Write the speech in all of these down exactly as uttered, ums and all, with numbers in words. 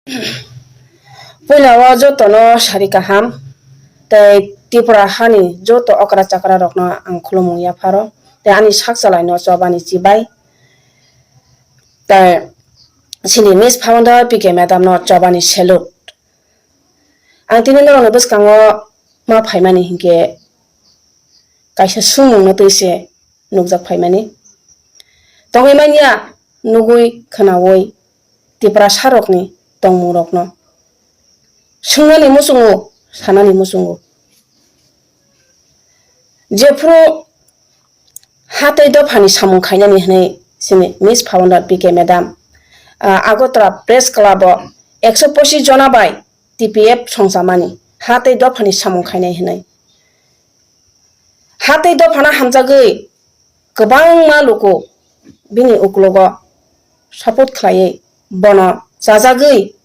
Puila o joto no sari kaham, tei Tripura hani joto okra chakra rok no ang khulumung yapharo, tei ani sak chalai no chobani chibai, tei chini Miss Founder P K Madam no chobani salute. Ang tini norok ni bwskango ma phaimani hinkhe kaisa sumung no twi se nukjak phaimani. Tongwi manya nugwi khwnawi Tiprasa rokni tongmung rokno swngnani muchungo, sanani muchungo. Jephru ha tei dophani samung khainani hwnwi chini Miss Founder P K Madam, ah, Agartala Press Club o ekso pochis jona bai T P F songchamani ha tei dophani samung khainai hwnwi. Ha tei dophano hamjagwi kwbangma luku bini uklogo support khlaiwi bono chajagwi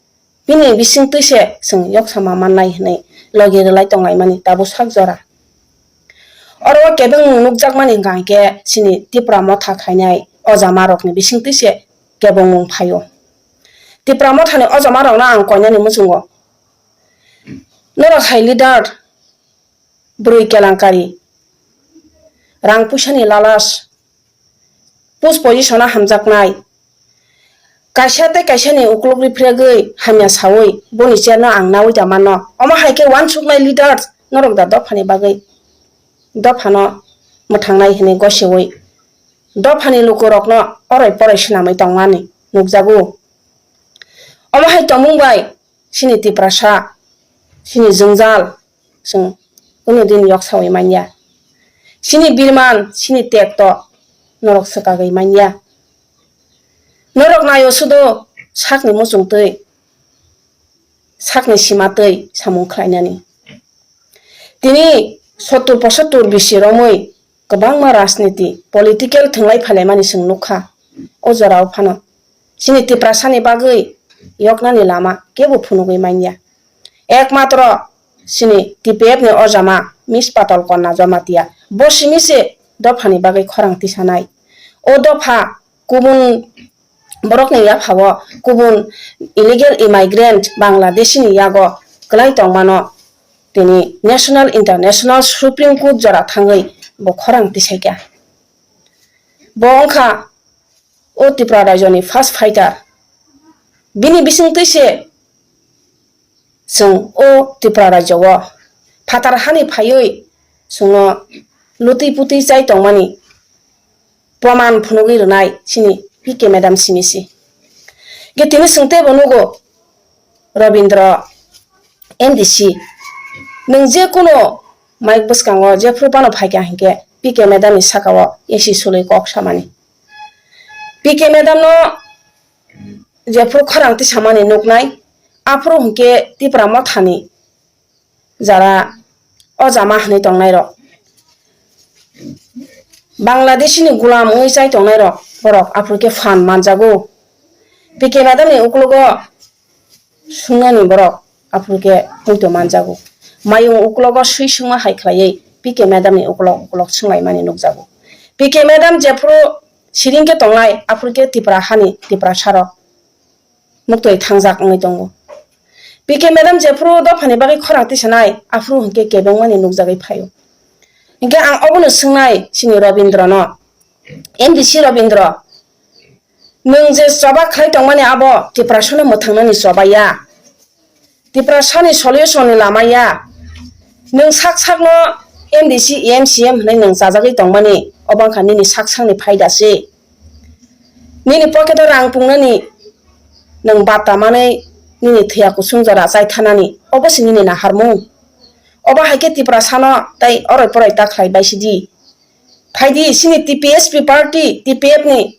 bini bisingtwi se chwng yoksama mannai hwnwi logi rwlai tonglaimani tabuk sak jora. Oro o kebengmung nukjakmani hwnkha hinkhe chini Tipra motha khainai ojamarokni bisingtwi se kebengmung phaio. Tipra mothani ojamarokno ang koinani muchungo, norok hai leader bwrwi kelankari, rang puisani lalas, post position-o hamjaknai, kaisa tei kaisani uklok riphragwi hamya saui boni chair-no ang naui da manno. Omo hai khe uansuknai leaders norok da dophani bagwi, dophano mwthangnai hwnwi gosiui dophani lukurokno oroi poroi swnamwi tongmani nukjago. Omo hai tongmung bai chini Tiprasa, chini jwngjal, chwng kunu din yoksaui manya. Chini birman, chini tekto norok swkagwi manya. Norok naio sudo sakni muchungtwi, sakni simatwi samung khlainani. Tini sottur pochottur bisi romwi kwbangma rajniti, political thwnglai phailaimani chwng nukha. O jorao phano chini Tiprasani bagwi yoknani lama kebo phunugwi manya. Ekmatro chini T P F ni ojama Miss Patal Kanya Jamatia, bo simi se dophani bagwi khorang tisanai. O dopha kubun borokni yaphao kubun illegal immigrant Bangladeshi ni yago kwlai tongmano tini national, international Supreme Court jora thangwi bo khorang tisaikha. Bo wngkha o Tripura rajyoni first fighter. Bini bisingtwi se chwng o Tripura rajyo o phatar hani phaiwi chwngno lutwi putwi chai tongmani proman phunugwi rwnai chini P K madam simi se. Ge tini chwng teibo nugo Robindra M D C, nwng je kuno mic bwskango jephru phano phaikha hinkhe P K madam ni sakao A C sulwi kok samani. P K madam no jephru khorang tisamani nuknai, aphuru hinkhe Tipra mothani jara ojama hwnwi tongnairok, Bangladeshi ni gulam wngwi chai tongnairok, borok aphuru khe phan manjago. P K madam ni uklogo swngnani borok aphuru khe poito manjago. Mayung uklogo swi swngma hai khlaiwi P K madam ni uklok uklok swnglaimani nukjago. P K madam jephuru siring khe tongnai, aphuru khe Tipra hani Tiprasarok muktwi thangjak wngwi tongo. P K madam jephuru dophani bagwi khorang tisanai, aphuru hinkhe kebengmani nukjagwi phaio. Hinkhe ang obono swngnai chini Robindra no, M D C Robindra, nwng je choba khlai tongmani abo Tiprasano mwthangnani choba ya, Tiprasani solution ni lama ya. Nwng sak sakno M D C, M C M hwnwi nwng chajagwi tongmani, obo wngkha nini sak sakni phaida se. Nini pocket o rang pungnani, nwng bata manwi nini thwiya kusung jora chai thanani, obo se nini naharmung. Obo hai khe Tiprasano tei oroi poroi ta khlai bai sidi. Phaidi, chini T P S P party, T P F ni,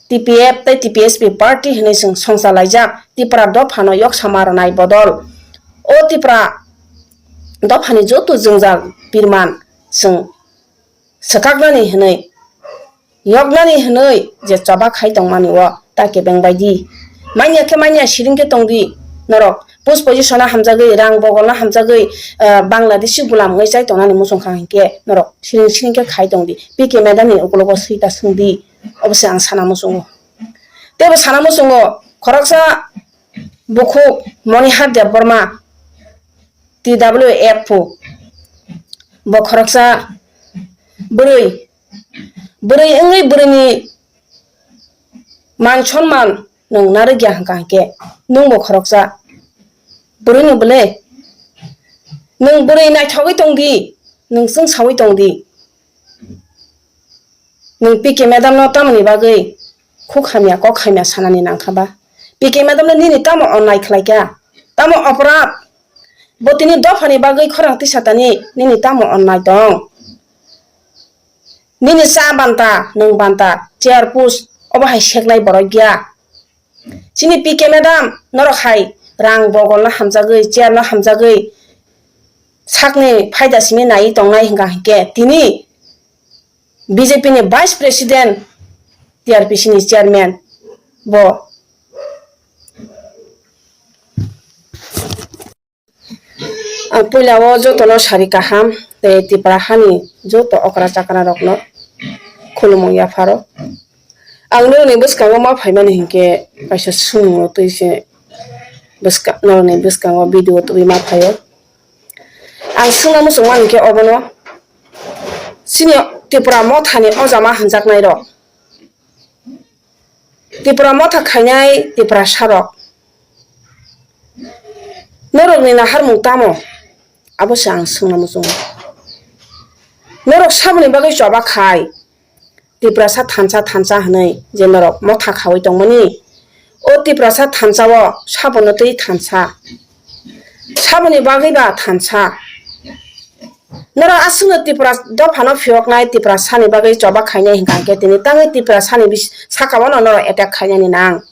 T P F tei T P S P party hwnwi chwng songchalaijak Tipra dophano yoksama rwnai bodol o Tipra dophani joto jwngjal birman chwng swkaknani hwnwi, yoknani hwnwi je choba khai tongmani o ta kebeng bai di. Manya khe manya, siring khe tong di. Norok post position-o hamjagwi, rang bogolno hamjagwi, ah, Bangladeshi gulam wngwi chai tongnani muchung kha hinkhe norok siring siring khe khai tong di. P K madam ni ukologo swi ta swng di. Obo se ang sana muchungo. Tei bo sana muchungo khoroksa Bukhuk Monihar Debbarma, T W F o, bo khoroksa bwrwi, bwrwi wngwi bwrwini man sonman nwng narwkya hwnkha hinkhe nwngbo khoroksa bwrwino bwle? Nwng bwrwi naithogwi tongdi, nwng chwngsawi tongdi. Nwng P K madam no tamoni bagwi khuk hamya kok hamya sanani nangkha ba? P K madam no nini tamo onnai khlaikha? Tamo oporad? Bo tini dophani bagwi khorang tisatani nini tamo onnai tong? Nini cha banta, nwng banta, chair push, obo hai seknai borok ya. Chini P K madam, norok hai rang bogol no hamjagwi, chair no hamjagwi, sakni phaida simi naiwi tongnai hwnkha hinkhe tini B J P ni Vice President, T R P C ni Chairman bo. Ang puila o jotono sari kaham tei Tipra hani joto okra chakra rokno khulumung yapharo. Ang norokni bwskango ma phaimani hinkhe kaisa swngmung twi se bwska-, norokni bwskango video tubui ma phaio. Ang swngna muchungmani khe obono, chini Tipra mothani ojama hwnjaknairok, Tipra motha khainai Tiprasarok, norokni naharmung tamo? Abo se ang swngna muchungo. Norok saboni bagwi choba khai? Tiprasa thansa thansa hwnwi je norok motha khaui tongmani, o Tiprasa thansa o sabono twi thansa, saboni bagwi ba thansa. Norok aswkno Tipra dophano phiyoknai, Tiprasani bagwi choba khainai hwnkha hinkhe tini tangwi Tiprasani bis-, sakao no norok attack khainani nang.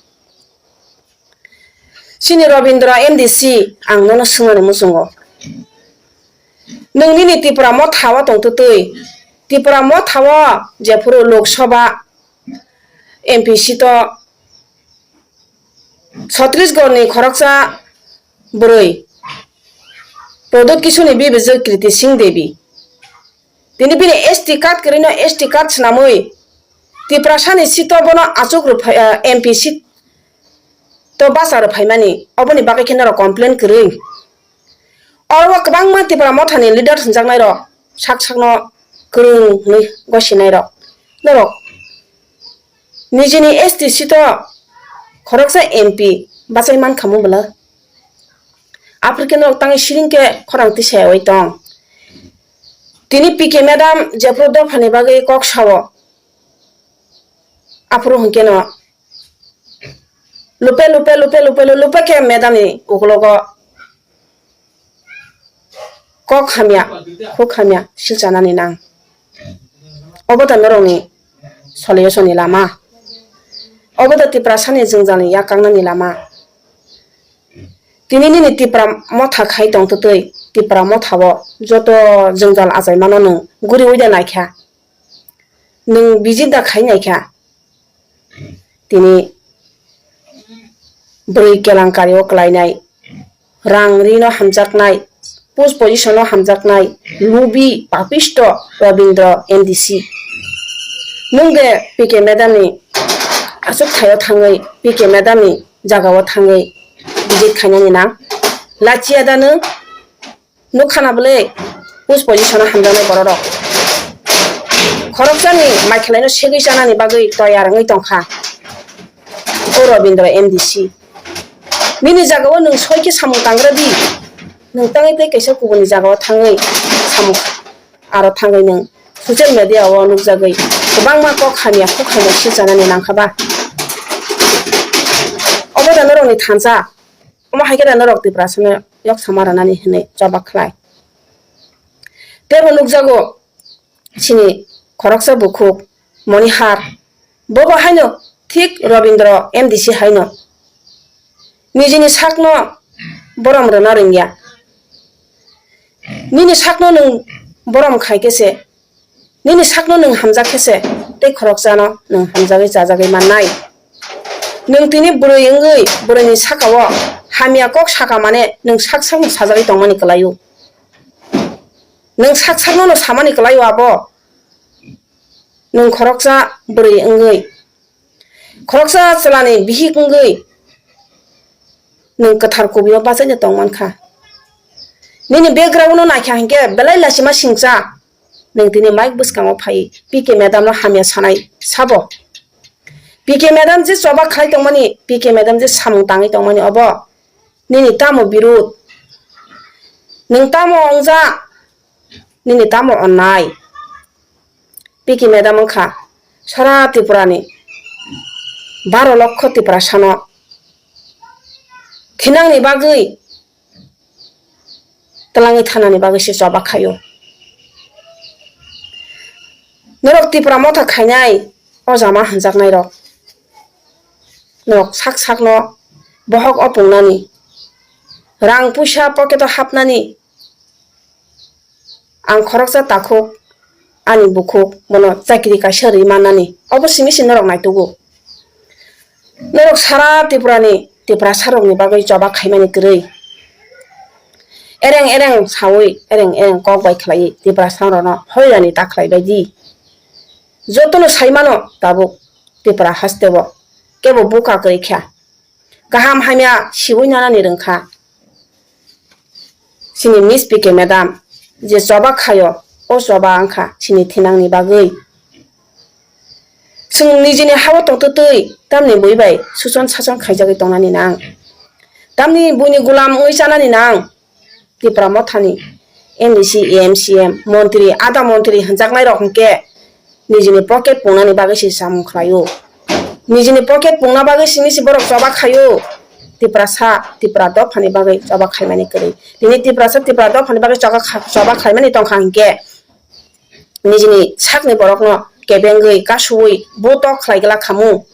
Chini Robindra M D C, ang nono swngnani muchungo. Nwng nini Tipra motha o tongtwtwi, Tipra motha o jephuru Lok Sabha M P seat o Chhattisgarh ni khoroksa bwrwi Pradyot Kishore ni bibijwk Kriti Singh Devi. Tini bini S T card kwrwino S T card swnamwi Tiprasani seat o bono achuk rwphai, ah, M P seat to bacha rwphaimani, oboni bagwi khe norok complain kwrwi. Oro o kwbangma Tipra mothani leader hwnjaknairok sak sakno kwrwng hwnwi gosinairok. Norok nijini S T seat o khoroksa M P bachai mankha mung bwla? Aphuru khe norok tangwi siring khe khorang tisayawai tong. Tini P K madam jephuru dophani bagwi kok sao, aphuru hwnkhe no lupe lupe lupe lupe lupe khe madam ni ukologo kok hamya, khuk hamya silchanani nang. Obo da norokni solution ni lama. Obo da Tiprasani jwngjalni yak kaknani lama. Tini nini Tipra motha khai tongtwtwi, Tipra motha o joto jwngjal achaimano nwng guriui da naikha? Nwng visit da khai naikha? Tini bwrwi kelankari o kwlainai, rang rino hamjaknai, post position o hamjaknai, lubi, papisto Rabindra M D C. Nwng de P K madam ni achuk thaio thangwi, P K madam ni jaga o thangwi visit khainani nang? Lachiya da nwng? Nukha na bwle, post position o hamjaknai bororok. Khoroksani mai khelaino segwi chanani bagwi toyar wngwi tongkha o Robindra M D C. Nini jagao nwng soi khe samung tangra di. Nwng tangwi tei kaisa kubuni jagao thangwi samung aro thangwi nwng social media o nukjagwi kwbangma kok hamya khuk hamya silchanani nangkha ba. Obo da norokni thansa. Omo hai khe da norok Tiprasano yok sama rwnani hwnwi choba khlai. Teibo nukjago chini khoroksa bukhuk Monihar, bobo haino thik Robindra M D C haino nijini sakno borom rwna rwngya. Nini sakno nwng borom khai khe se, nini sakno nwng hamjak khe se, tei khoroksano nwng hamjagwi chajagwi mannai. Nwng tini bwrwi wngwi bwrwini sakao hamya kok saka mane nwng sak sakno sajagwi tongmani kwlaio. Nwng sak sakno no samani kwlaio abo. Nwng khoroksa bwrwi wngwi, khoroksa chwlani bihik wngwi, Nwng kwthar kubui o bachaino tong mankha. Nini background no naikha hinkhe belai lachima singcha. Nwng tini mic bwskango phai P K madam no hamya sanai sabo. P K madam je choba khlai tongmani, P K madam je samung tangwi tongmani obo nini tamo birud? Nwng tamo ongja? Nini tamo onnai? P K madam wngkha sara Tripura ni baro lokho Tiprasa no thinangni bagwi twlangwi thanani bagwi se choba khaio. Norok Tipra motha khainai o jama hanjaknai rok, norok sak sakno bohok o pungnani, rang puisa pocket o hapnani, ang khoroksa takhuk ani bukhuk bono chakri kaisa rwi mannani, obo simi se norok naitugo. Norok sara Tripura ni Tiprasa rokni bagwi choba khaimani kwrwi. Ereng ereng sawi, ereng ereng kok bai khlaiwi Tiprasa rokno hoirani ta khlai bai di. Jotono sai mano tabuk Tripura hasteo kebo buka kwrwi kha. Kaham hamya siwi nanani rwngkha. Chini Miss P K madam je choba khaio, o choba wngkha chini thinangni bagwi. Chwng nijini hao tongtwtwi tamni bui bai suchon sachon khaijagwi tongnani nang? Tamni buini gulam wngwi chanani nang? Tipra mothani M D C, M C M, montri, ada montri hwnjaknai rok hwnkhe nijini pocket pungnani bagwi se samung khlaio. Nijini pocket pungna bagwi simi se borok choba khaio. Tiprasa, Tipra dophani bagwi choba khaimani kwrwi. Tini Tiprasa, Tipra dophani bagwi choba kha-, choba khlaimani tongkha hinkhe nijini sakni borokno kebengwi, kasuwi, butok khlai glak khamu.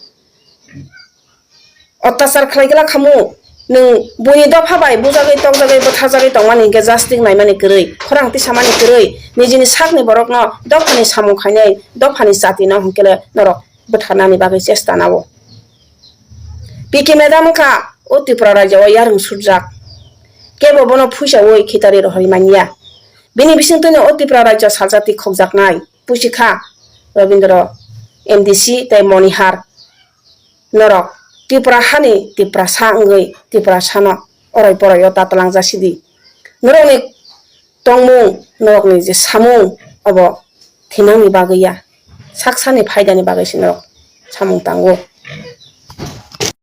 Ottachar khlai glak khamu, nwng buini dopha bai bujagwi, tokjagwi, bwtharjagwi tongmani hinkhe justice naimani kwrwi, khorang tisamani kwrwi, nijini sakni borokno dophani samung khainai, dophani chati no hinkhe le norok bwtharnani bagwi chesta nao. P K madam wngkha o Tripura rajyo o yarwng sutjak, kebo bono phuisawi khitari rohorwi manya. Bini bisingtwino o Tripura rajyo saljati khokjaknai puisi kha Rabindra M D C tei Monihar. Norok Tripura hani Tiprasa wngwi Tiprasano oroi poroi o ta twlangjak sidi. Norokni tongmung, norokni je samung obo thinangni bagwi ya, saksani phaidani bagwi se norok samung tango.